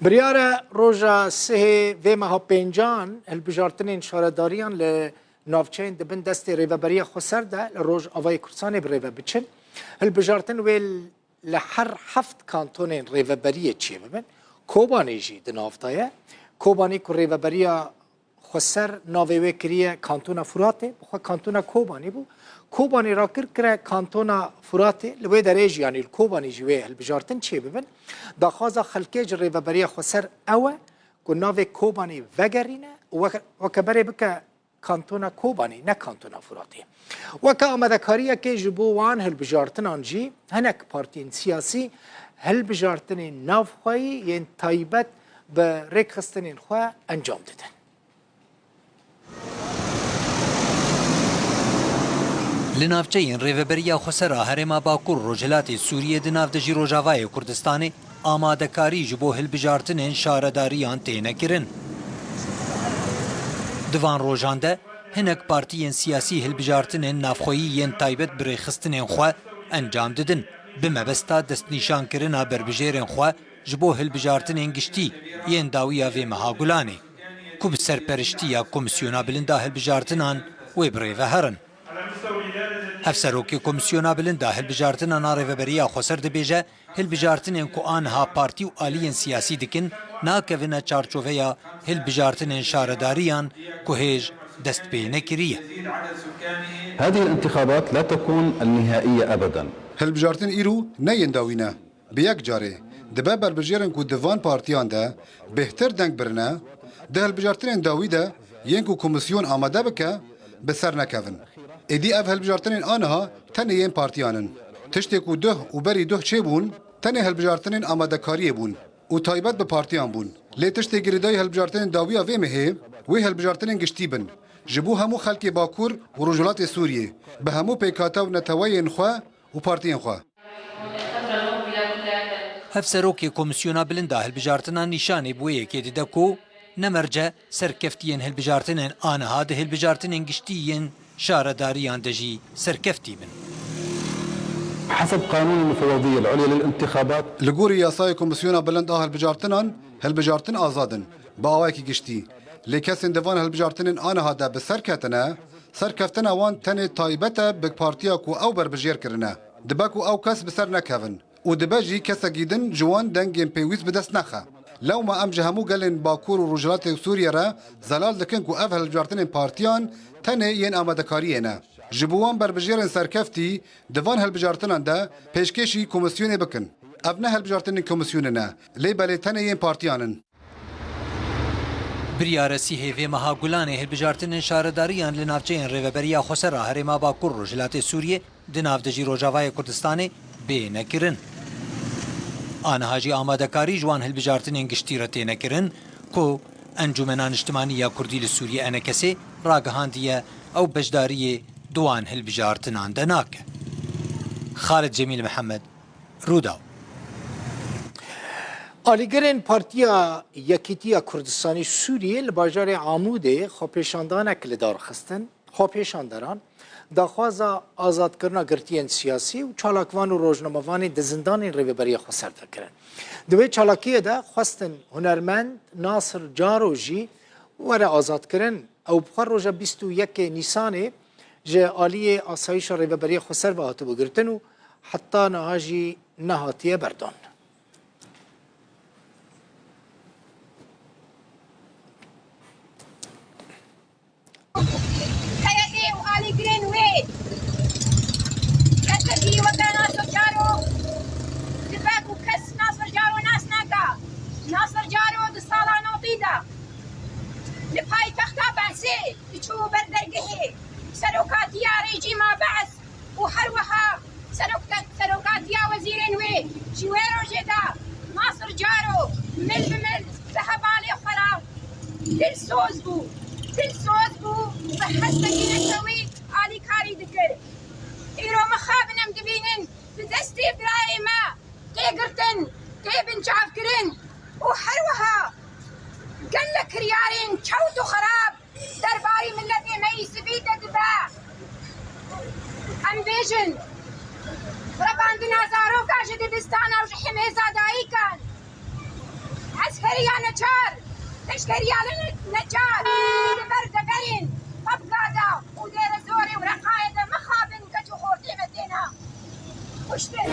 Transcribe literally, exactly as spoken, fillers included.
Biryar e roja sihê vê meha pêncan hilbijartinên şaredariyan li navçeyên di bin destê Rêveberiya Xweser de li Rojavayê Kurdistanê bi rê ve biçin. Hilbijartin wê li her heft kantonên rêveberiyê çêbibin. Kobanê jî di nav de ye. Kobanê ku Rêveberiya Xweser navê wê kiriye Kantona Furatê, bi xwe Kantona Kobanê bû. Kobanê rakir kire Kantona Furatê, li wê derê jî, yanî li Kobanê jî wê hilbijartin çêbibin. Daxwaza xelkê ji Rêveberiya Xweser ew e ku navê Kobanê vegerîne û weke, weke berê bike Kantona Kobanê, ne Kantona Furatê. Weke amadekariyekê ji bo wan hilbijartinan jî hinek partiyên siyasî hilbijartinên navxweyî yên taybet bi rêkxistinên xwe encam didin. Li navçeyên Rêveberiya Xweser a Herêma Bakur Rojhilatê Sûriyê di navdejî Rojavayê Kurdistanê amadekarî ji bo hilbijartinên şaredariyan têne kirin. Di van rojan de hinek partiyên siyasî hilbijartinên navxweyî yên taybet bi rêxistinên xwe encam didin, bi mebesta destnîşankirina berbijêrên xwe ji bo hilbijartinên giştî yên dawiya vê meha Gulanê, ku bi serperiştiya Komîsyona Bilind a Hilbijartinan wê bi rê ve herin. Hevserokê Komîsyona Bilind a Hilbijartinan a Rêveberiya Xweser dibêje, hilbijartinên ku aniha partî û aliyên siyasî dikin, nakevine çarçoveya hilbijartinên şaredariyan ku hêj dest pê nekiriye. هذه الانتخابات لا تكون النهائية أبدًا. Hilbijartin îro ne yên dawî ne. Bi yek carê, dibe berbijêrên ku di van partiyan de bêhtir deng birine, di hilbijartinên dawî de yên ku komîsyon amade bike, bi ser nekevin. Êdî ev hilbijartinên aniha tenê yên partiyan in. Tiştê ku duh û berî duh çêbûn, tenê hilbijartinên amadekariyê bûn û taybet bi partiyan bûn. Lê tiştê girêdayî hilbijartinên dawiya vê mehê, wê hilbijartinên giştî bin. Ji bo hemû xelkê Bakur û Rojhilatê Sûriyê, bi hemû pêkhate û neteweyên xwe û partiyên xwe. Hevserokê Komîsyona Bilind a Hilbijartinan nîşanî bi wê yekê dide ku ne merce serkeftiyên hilbijartinên aniha di hilbijartinên giştî yên şaredariyan de jî serkeftî bin. حسب قانون المفوضية العليا للانتخابات. Li gorî yasayê Komîsyona Bilind a Hilbijartinan, hilbijartin azad in, bi awayekî giştî. Lê kesên di van hilbijartinên aniha de bi ser ketine, serkeftina wan tenê taybet e bi partiya ku ew berbijêr kirine. Dibe ku ew kes bi ser nekevin û dibe jî kesekî din ji wan dengên pêwîst bi dest nexe. Lewma em ji hemû gelên Bakur û Rojhilatê Sûriyê re zelal dikin ku ev hilbijartinên partiyan tenê yên amadekariyê ne. Ji bo wan berbijêrên serkeftî di van hilbijartinan de pêşkêşî komîsyonê bikin. Ev ne hilbijartinên komîsyonê ne, lê belê tenê yên partiyan in. Biryare sîhê vê meha Gulanê hilbijartinên şaredariyan li navçeyên Rêveberiya Xweser a Herêma Bakur Rojhilatê Sûriyê di navdejî Rojavayê Kurdistanê bê nekirin. Aniha jî amadekarî ji wan hilbijartinên giştî re têne kirin ku Encûmena Niştimanî ya Kurdî li Sûriyê, ENKSê, ragihandiye ew beşdariyê di wan hilbijartinan de nake. Xalid Cemîl Mihemed, Rûdaw. Alîgirên Partiya Yekîtiya Kurdistanî Sûriyê li bajarê Amûdê xwepêşandanek li dar xistin. Xwepêşanderan daxwaza azadkirina girtiyên siyasî û çalakvan û rojnamevanên di zindanên Rêveberiya Xweser de kirin. Di wê çalakiyê de xwestin hunermend Nasir Caro jî were azadkirin. Ew bi xwe roja bîst û yekê Nîsanê ji aliyê asayîşa Rêveberiya Xweser ve hatibû girtin û heta niha jî nehatiye berdan. Heyetê û alîgirên wê kesekî weke Nasir Caro dibe ku kes Nasir Caro nas nake. Nasir Caro di sala notî de li paytexta Behsê diçû ber dergehê serokatiya rejîma Be's û her wiha serokte-, serokatiya wezîrên wê. Ji wê rojê de Nasir Caro mil bi mil bi hevalê xwe re dilsoz bû. Dilsoz bû û bi hestekî netewî alîkarî dikir. Îro mixabin em dibînin bi destê birayê me tê girtin, tê binçavkirin û her wiha gelek kiryarên çewt û xerab derbarî miletê me yî sivîl de dibe. Em bêjin, revandina zaroka ji dibistana û ji himêza dayikan. Ez her Ya Neçar, leşkeriya Neçar, li ber deverên Babga de û Dêrezorê û Reqayê de mixabin, keç û xortê me têne kuştin.